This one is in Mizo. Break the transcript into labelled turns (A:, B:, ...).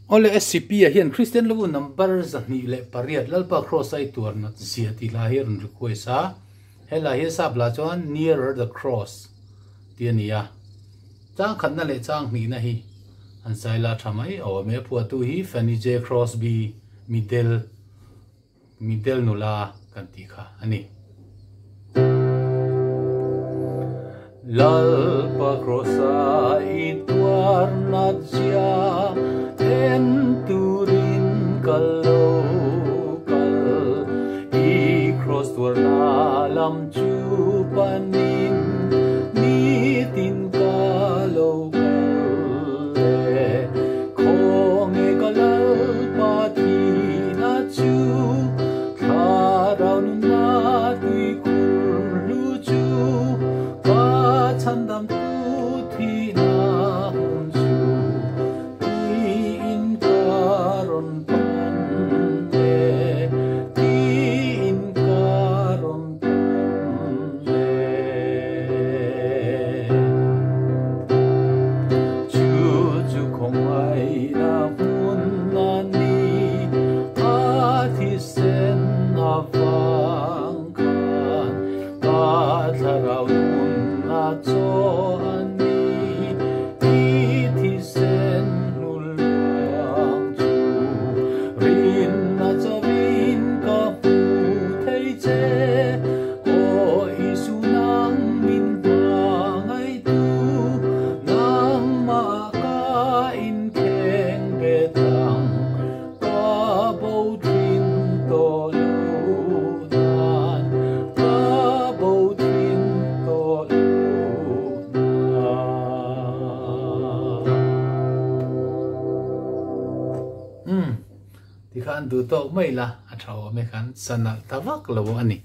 A: Awle SCP ah hian Kristian Levu number 208 Lalpa Kraws a i tuar nat zia tih hla hi a rawn request a. He hla hi a sap lah chuan Nearer the Cross tih a ni a. Chang khatna leh chang hnihna hi an sai la tha mai awm e. A phuahtu hi Fanny J. Crosby, Middle. Middle nula kan tih kha a ni. Lalpa Krawsa i tuar nat zia en turin ka lo kal. I kraws tuarna lam chu panin nitin ka lo kal e. Khawnge ka Lalpa thihna chu Thlarau nunna tui khur hlu chu ka chhandamtu thihna hmun chu tiin ka rawn pan e, tiin ka rawn pan e. Chu chu khawngaihna hmun a ni, a thisen avang khan ka thlarau nun a chaw a ni, i thisen hnul luang chu rinna chauhin ka hmu thei che. Aw Isu nang min hmangaihtu, nangmah ka inkheng bet ang, ka bo thin tawh lo nan, ka bo thin tawh lo nan. Umm, tikhan duh tawk mai la, a tha awm e khan sa nalh ta vak lo a ni.